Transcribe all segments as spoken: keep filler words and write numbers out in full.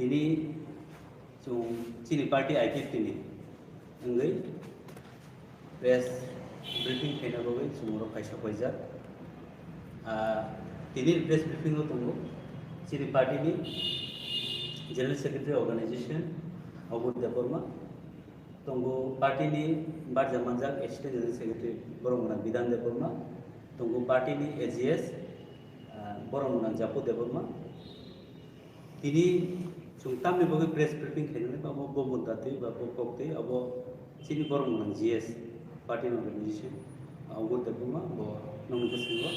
Tini chung chini party I P F T ni wngwi press briefing khaina bagwi chung oro kaisa paijak. Ah, tini press briefing o tongo chini party ni General Secretary Organization Ankur Debbarma, tongo party ni barja manjak Assistant General Secretary Boromgwnang Bidhan Debbarma, tongo party ni A G S, ah, Boromgwnang Japu Debbarma. Tini chung tamni bagwi press briefing khainani ba bo, bo mudda twi ba bo kok twi abo chini Boromgwnang G S party ni organization, ah, Ankur Debbarma bo nokni bwskango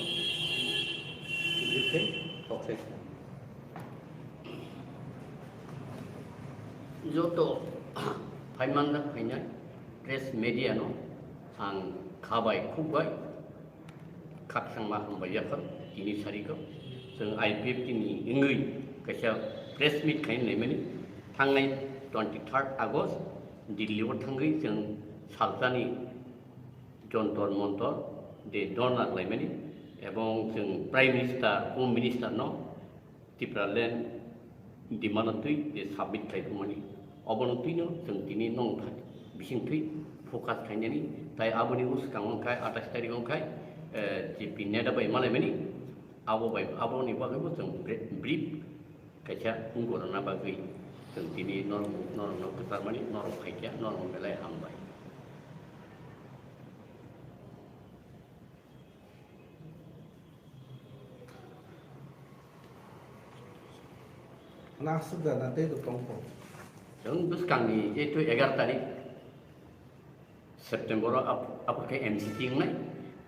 brief khe kok sai kha. Joto phaimanda phainai press media no ang kha bai khuk bai khakchangma hambai yaphar tini sari kho. Chwng I P F T ni wngwi kaisa press meet khai naimani, thangnai twenty third August Delhi o thangwi chwng salsani Jantar Mantar de dhorna khlaimani, ebong chwng Prime Minister, Home Minister no Tipraland demand no twi je submit khlai thumani. Obono twino chwng tini nong thak bising twi focus khainani, tai aboni bwskango khai atais tarik wng khai, eh, J P Nadda bai malaimani, abo bai, aboni bagwi bo chwng bri-, brief kaisa ungkorona bagwi chwng tini norok, norokno kwcharmani, norok phaikha, norok belai hambai. Nang aswk da na tei bo tong kho. Chwng bwskangni jehetu egaroh tarik September o ap-, apor khe M C C wngnai,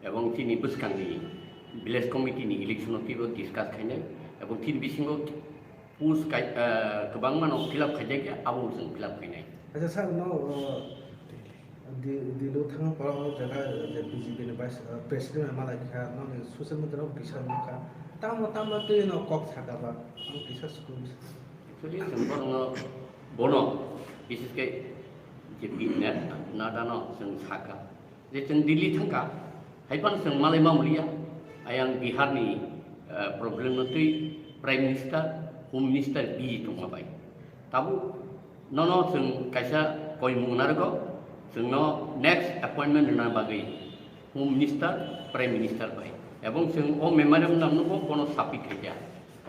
ebong chini bwskangni village committee ni election o teibo discuss khainai, ebong chini bisingo post kai-, eh, kwbangma no fill up khaijakya, abo chwng fill up khainai. Acha sir, no, uh, Di-, Delhi o thangma pora o jaga je B J P ni vice, uh, president bai malai kha, nokni social media rok kisa nukha. Tamo tamo twi no kok saka ba, ang kisa school. Actually, chwng bono, bono, bises khe J P Nadda no chwng saka. Je chwng Delhi thangkha, hai phano chwng malai ma muliya. Ayang Bihar ni, eh, problem no twi Prime Minister, Home Minister busy tongma bai. Tabuk nono chwng kaisa koimung narwgo, chwngno next appointment rwna bagwi Home Minister, Prime Minister bai. Ebong chwng o memorandum no bo bono submit khaikha.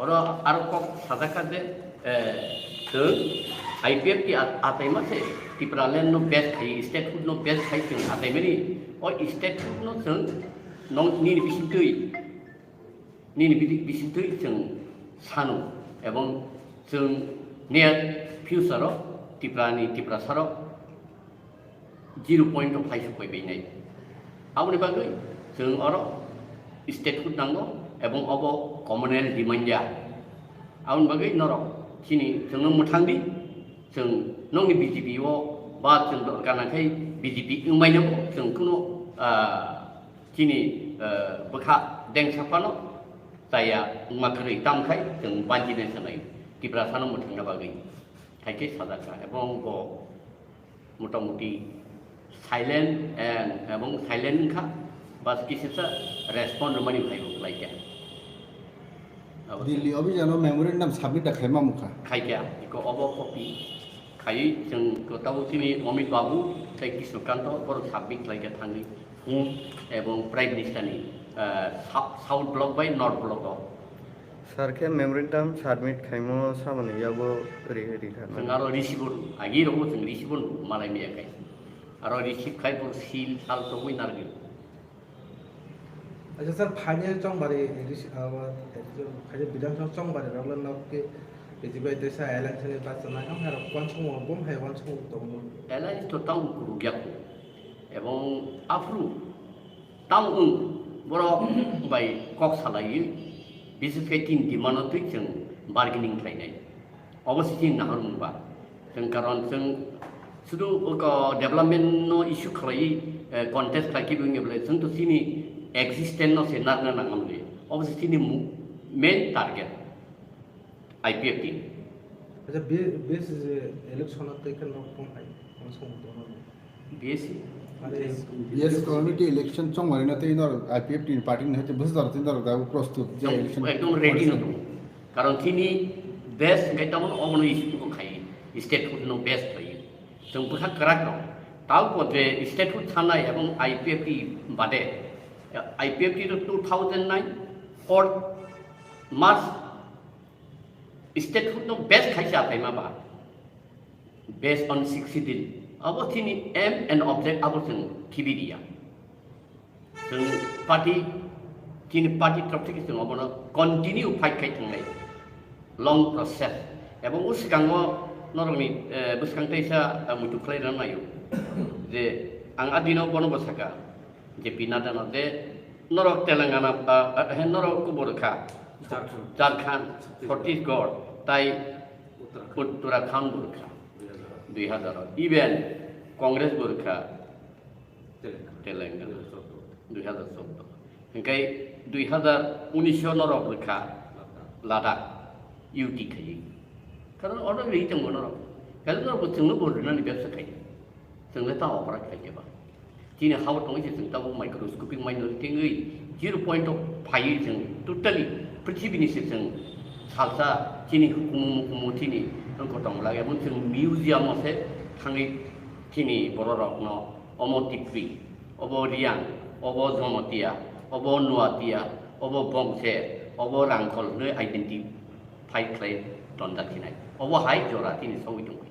Oro aro kok sajakha je, eh, chwng I P F T a-, ataima se Tipraland no base khai, statehood no base khai chwng ataimani, o statehood no chwng nong nini bisingtwi Nini bidi-, bisingtwi chwng sanu, ebong chwng near future o Tripura ni Tiprasa rok zero point o phaisuk pai bainai. Aboni bagwi chwng oro statehood nango, ebong obo commonwealth demand ya. Aboni bagwi norok chini chwngno mwthang di, chwng nokni B J P o ba chwng dorkar nang khai B J P wngmai no chwng kuno, ah, Chini, eh, bwkha dengsa phano chaya wngma kwrwi, tamo khai chwng banjinai sanai Tiprasa no mwthangna bagwi. Hai khe sajak kha, ebong bo motamuti silent, eh, ebong silent wngkha, bas kisisa respond rwmani phai bo khlai kha. Abo Delhi obhijan o memorandum submit da khaima mukha. Khai kha, iko obo copy. Khai chwng ko tabo chini Amit Babu tei Krishnakanto borok submit khlai kha thangwi phung ebong Prime Minister ni, eh, Sou-, South Block bai North Block o. Sir khe memorandum submit khaimo samani yago ri, ri kha. Chwng aro receive o, agi rogo chwng receive o malai maya khai. Aro receive khai bo seal sal tongwi narwgwi. Acha sir, phainai chongbari, ris-, abo, phainai Bidhan Sabha chongbari rok le nok khe B J P bai teisa alliance ni bachanai, ang hai rok uansukmung, bum hai uansukmung tongo. Alliance to tang kuruk ya kho. Ebong aphuru tang wng borok bai kok salaiwi, bises khe tin demand no twi chwng bargaining khlainai. Obo se chini nahor mungba. Chwng karon chwng sudu oko development no issue khlaiwi, eh, contest khlai khe bini bole chwng to chini existence no se narwkna nang mani. Obo se chini mu-, main target I P F T ni. Acha, B-, B S C election no tei khe no kong hai, kong song to no. B S C? Mane B S C committee election chongmari na tei nor I P F T ni party ni hoite bwsajak tei nor da prostut je election ekdom ready no. Karon chini Best hingkhe tamo no omo no issue kho khai, statehood no best khlai. Chwng bwkha kwrak rok. Tao bo je statehood sanai ebong I P F T bade, I P F T no two thousand nine fourth March statehood no best khai se apaima ba. Based on sixth schedule. Abo chini aim and object abo chwng khibi riya. Chwng party, chini party torof theke chwng obono continue fight khai thangnai. Long process. Ebong o swkango norokni, eh, bwskang teisa, eh, muitu khlai rwna nai o. Je ang adino bono bo saka, J P Nadda no je norok Telangana, ah, ah, he norok kubur kha. Jharkhand. Jharkhand, Chhattisgarh, tai Uttarakhand bo rwkha. Dui hazar o. Even Congress bo rwkha. Telangana. Dui hazar choudo. Hingkai dui hazar unis o norok rwkha. Ladakh. U T khaiwi. Karon oro ri tongbo norok. Kali norok bo chwngno bo rwnani bebsa khai. Chwng le ta operat khai khe ba. Chini ha o tongwi se chwng tabuk microscopic minority wngwi zero point o phaiwi chwng totally prithibini se chwng salsa chini hukumu mukumu chini wngkho tong lage. Bo chwng museum o se thangwi chini bororokno omo Tipri, obo Reang, obo Jomotia, obo Nuatia, obo Bongse, obo Rangkhol hwnwi identify khlai tonjak khinai. Obo hai jora chini sogwi tongkhe.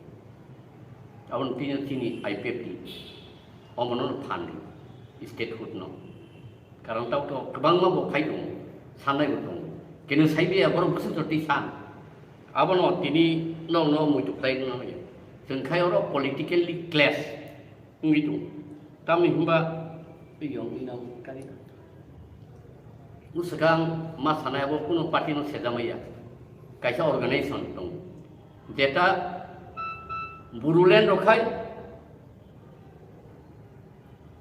Aboni tini chini I P F T omono phan ri, statehood no. Karon tao to kwbangma bo phai tongo, sannai bo tongo. Keno sai biya borok bwswk jotwi san. Abono tini nokno muitu khlai nang ya. Chwng khai oro politically clash wngwi tongo. Tamni hwnba yong ina kari. Bwswkang ma sanai abo kuno party no sejamai ya. Kaisa organization tongo. Jeta Bodoland rok khai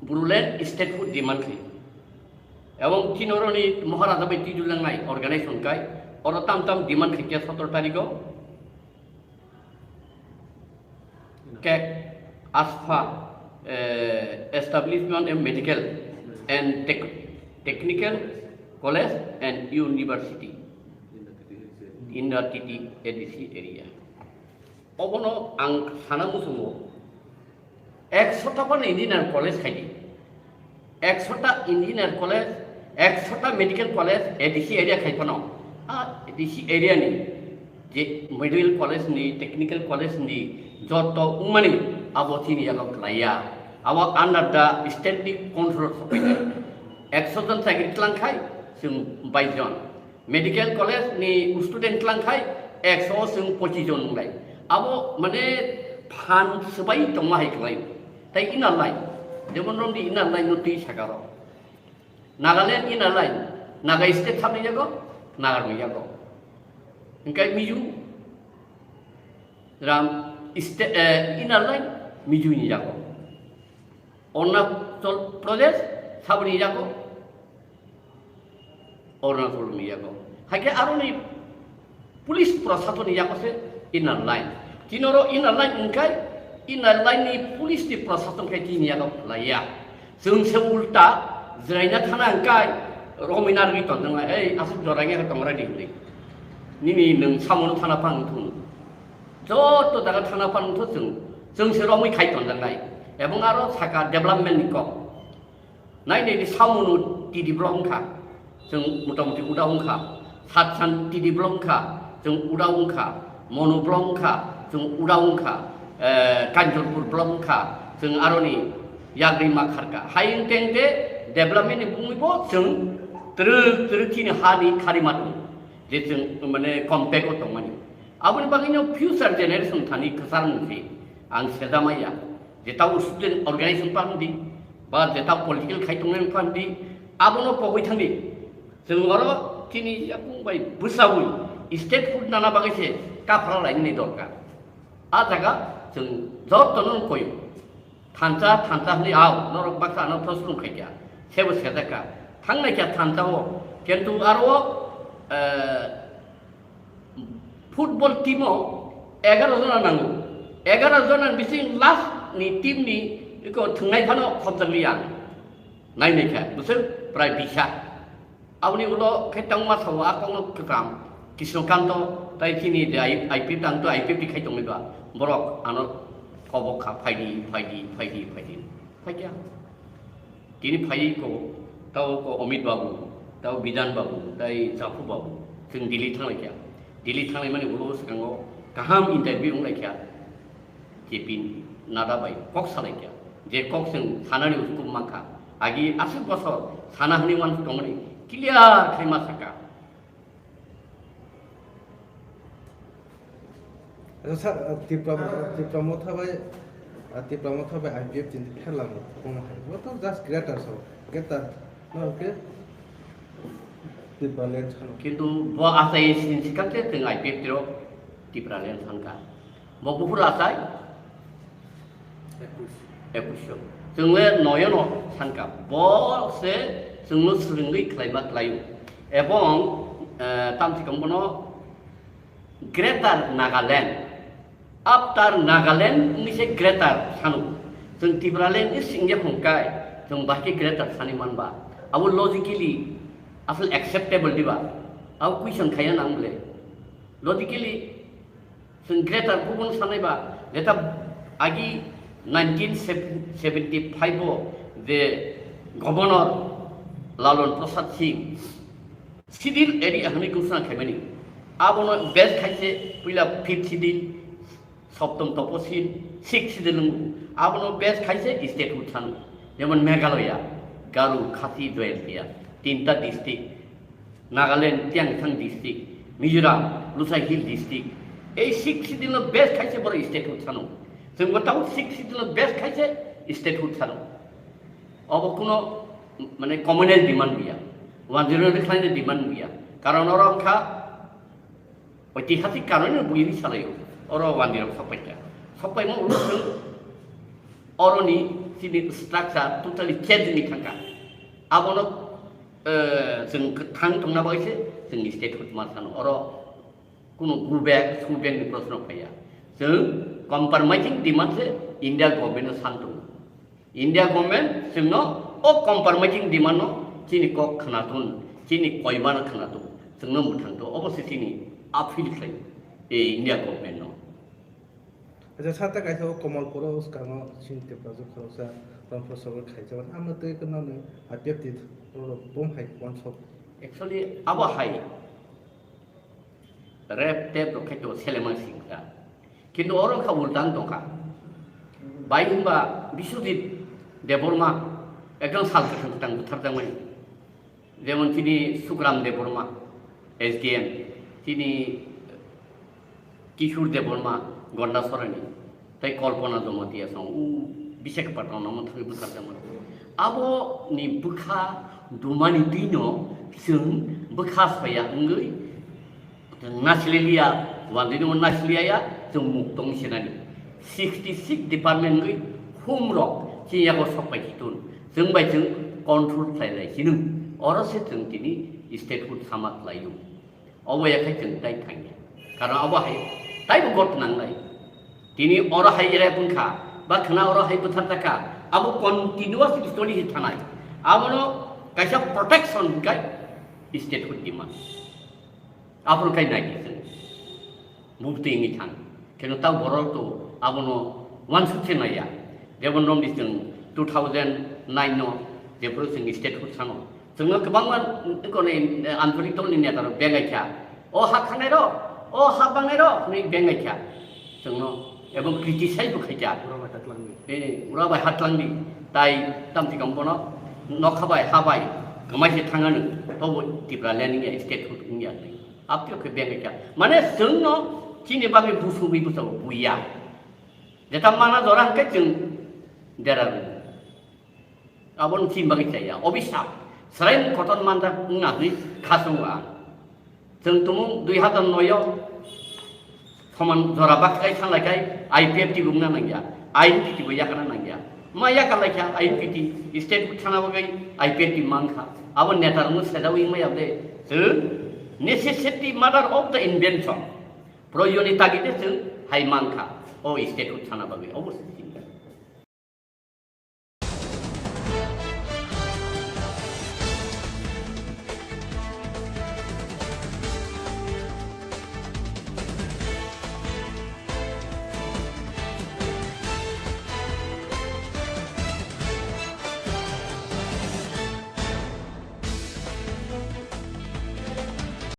Bodoland statehood demand khe. Ebong tini oro ni Maharaja bai twidu langnai organization kai, oro tam tam demand khe khe sotoro tarikh o. Kek ASPHA, eh, Establishment and Medical and Tech-, Technical College and University in the T T A D C area. Obono ang sana muchungo, ekso ta phano engineer college khai di. Ekso ta engineer college, ekso ta medical college, A D C area khai phano. A D C area ni je medical college ni, technical college ni, joto wngmani abo chini yago klai ya. Abo under the state ni control sopai nai. Ekso jon chakri tlang khai, chwng bais jon. Medical college ni student tlang khai, ekso o chwng pochis jon wnglai. Abo mane phan swbai tongma hai klai. Tai inner line, jemon romni inner line no twi saka rok. Nagaland inner line, Naga state sabni yago, Nagarmai yago. Hingkai Mizoram state, eh, inner line, Mizo ni yago. Arunachal Pradesh sabni yago, Arunachal ni yago. Hai khe aro ni police prosason ni yago se inner line. Tini oro inner line wngkai, inner line ni police ni prosason khe tini yago lai ya. Chwng se ulta jwraina thana hwnkhe romwi narwgwi tonjaknai, ei, aswk jora wngya khe tong rai di hwnwi. Nini nwng samono thana phang thung. Joto jaga thana phang thung chwng, chwng se romwi khai tonjaknai. Ebong aro saka development ni kok. Nai nai di samono T D block wngkha, chwng motamuti uda wngkha. Satsan T D block wngkha, chwng uda wngkha. Mono block wngkha, chwng uda wngkha. Eh, Kanchanpur block wngkha, chwng aroni yagri ma kharkha. Hai wngteng de development ni bumui bo chwng twrwk twrwk chini ha ni khari ma tong. Je chwng mane compact o tongmani. Aboni bagwi no future generation thani kwchar mung se ang sejamaya. Je tao student organization phan di, ba je tao political khai tongnai phan di, abono pogwi thang di. Chwng oro chini yakung bai bwsawi statehood nana bagwi se kaphara lainani dorkar. A jaga chwng jotono koi thansa, thansa hwnwi ao, norok baksa ano thosrung khai kha, sebo sejak kha. Thangnai kha thansa o, kintu aro, eh, football team o egaro jona nango. Egaro jona ni bising last ni team ni iko thwngnai phano khobjakliya. Nainai kha, bwswk prai bisa. Aboni ulo khe tangma sao a kokno kwkam. Krishna Kanto, tai chini je I-, IPFT tang to IPFT khai tongmai ba, borok ano kobo kha, phai di, phai di, phai di, phai di. Phai kha. Tini phai ko, tao ko Amit Babu, tao Bidhan Babu, tai Japhu Babu, chwng Delhi thang lai kha. Delhi thang lai mani ulo swkango kaham interview wng lai kha. J P Nadda bai kok sa lai kha. Je kok chwng sanani uskup man kha. Agi aswk bosor sana hwnwi uansuk tongmani clear khlai ma sa kha. Acha, sir, ah, Tipra, Tipra Motha bai, ah, Tipra Motha bai IPFT ni pherlamo kong hai. Bo to just greater so, greater, no ke Tipraland sano. Kintu bo achai sin sikang se chwng IPFT ro Tipraland san kha. Bo buphuru achai ekush. Chwng le noyo no san kha. Bo se chwng no swrwngwi khlaima klai o. Ebong, eh, tamsi kang bono Greater Nagaland, Upper Nagaland wngwi se Greater sano. Chwng Tipraland ni sing yaphang kai, chwng bahai khe Greater sani man ba. Abo logically asol acceptable diba? Abo question khaiya nang bole. Logically, chwng Greater bubono sanai ba, jeta agi nineteen seventy five o je Governor Lalon Prasad Singh, Schedule area hwnwi ghosona khaimani. Abono base khai se puila fifth schedule, সপ্তম তপশিলি, sixth schedule wng. Abono base khai se statehood sano. যেমন Meghalaya, Garo, Khasi, Jaintia, tinta district, Nagaland, Tuengshang district, Mizoram, Lushai Hill district. Ei sixth schedule no base khai se boro statehood sano. Chwng bo tao sixth schedule no base khai se statehood sano. Obo kuno, mane, communal demand ya. One zero ni khlaina demand ya. Karon oro wngkha oitihasik karon no bui ni salai o. Oro one zero sokpai kha. Sokpaimo ulo chwng oroni chini structure totally change wngwi thangkha. Abono, eh, chwng thang tongna bai se chwngni statehood ma sano. Oro kuno go back, go back ni prosno phaiya. Chwng compromising demand se India government no san tongo. India government chwngno o compromising demand no chini kok khna thun, chini koima no khna thun, chwngno mwthang to, obo se chini appeal khlai, e, India government no. Acha, sata kaisa o Kamalpur o swkango chini Tiprasa khoroksa tongphuru sabo khaijak mani, amo twi kheno ni IPFT oro bom hai uansuk. Actually, abo hai rep tep rok khai to selema singkha. Kintu oro kha ulta wng tongkha. Bai hwnba Biswajit Debbarma ekdom sal kwthang kwthang butharjakmani. Jemon chini Sukram Debbarma, S D M, chini Kishore Debbarma, Gandacherra ni, tei Kalpana Jamatia song, u Visakhapatnam no thangwi bwkha tangmani. Abo ni bwkha dumani twi no chwng bwkha soya wngwi, chwng nasililiya, wandini o nasiliyaya, chwng muk tong sinani. Sixty six department wngwi khum rok chini yago sokpai si tun. Chwng bai chwng control khlai lai si nung. Oro se chwng tini statehood sama khlai o. Obo ya khai chwng tai thangya. Karon abo hai taibo got nangnai. Tini oro hai rep wngkha, ba khna oro hai bwtharjakha, abo continuous story se thanai. Abono kaisa protection hwnkhai statehood demand. Aphuru khai nai di chwng. Bubtwi wngwi thang. Kheno tao borok to abono uansuk se naiya. Jemon romdi chwng two thousand nine no jephuru chwng statehood sano. Chwngno kwbangma, eh, antorik dol ni neta rok bengai kha. O ha khanai rok, o ha bangnai rok hwnwi bengai kha. Chwngno ebong criticize bo khai kha. Ura bai ha tlangdi. Eh, ura bai ha tlangdi. Tai tamthikam bono nokha bai ha bai kwmai se thangano, tobo Tipraland wngya, statehood wngya hwnwi. Aptio khe bengai kha. Mane chwngno chini bagwi busugwi bwsao buiya. Jeta mana jora hwnkhe chwng dera rw. Abo no chini bagwi chaya. Obisap. Srai kotor manjak wngna hwnwi khasung ang. Chwng tumung dui hazar noi o soman jora bakhlai sanlai khai I P F T bo wngna nangya. I N P T bo yakarna nangya. Ma yakar lai kha I N P T, statehood sana bagwi I P F T mankha. Abo neta rokno sejawi maya de. Chwng necessity, mother of the invention. Proyojoni tagide chwng hai mankha. O statehood sana bagwi. Obo se.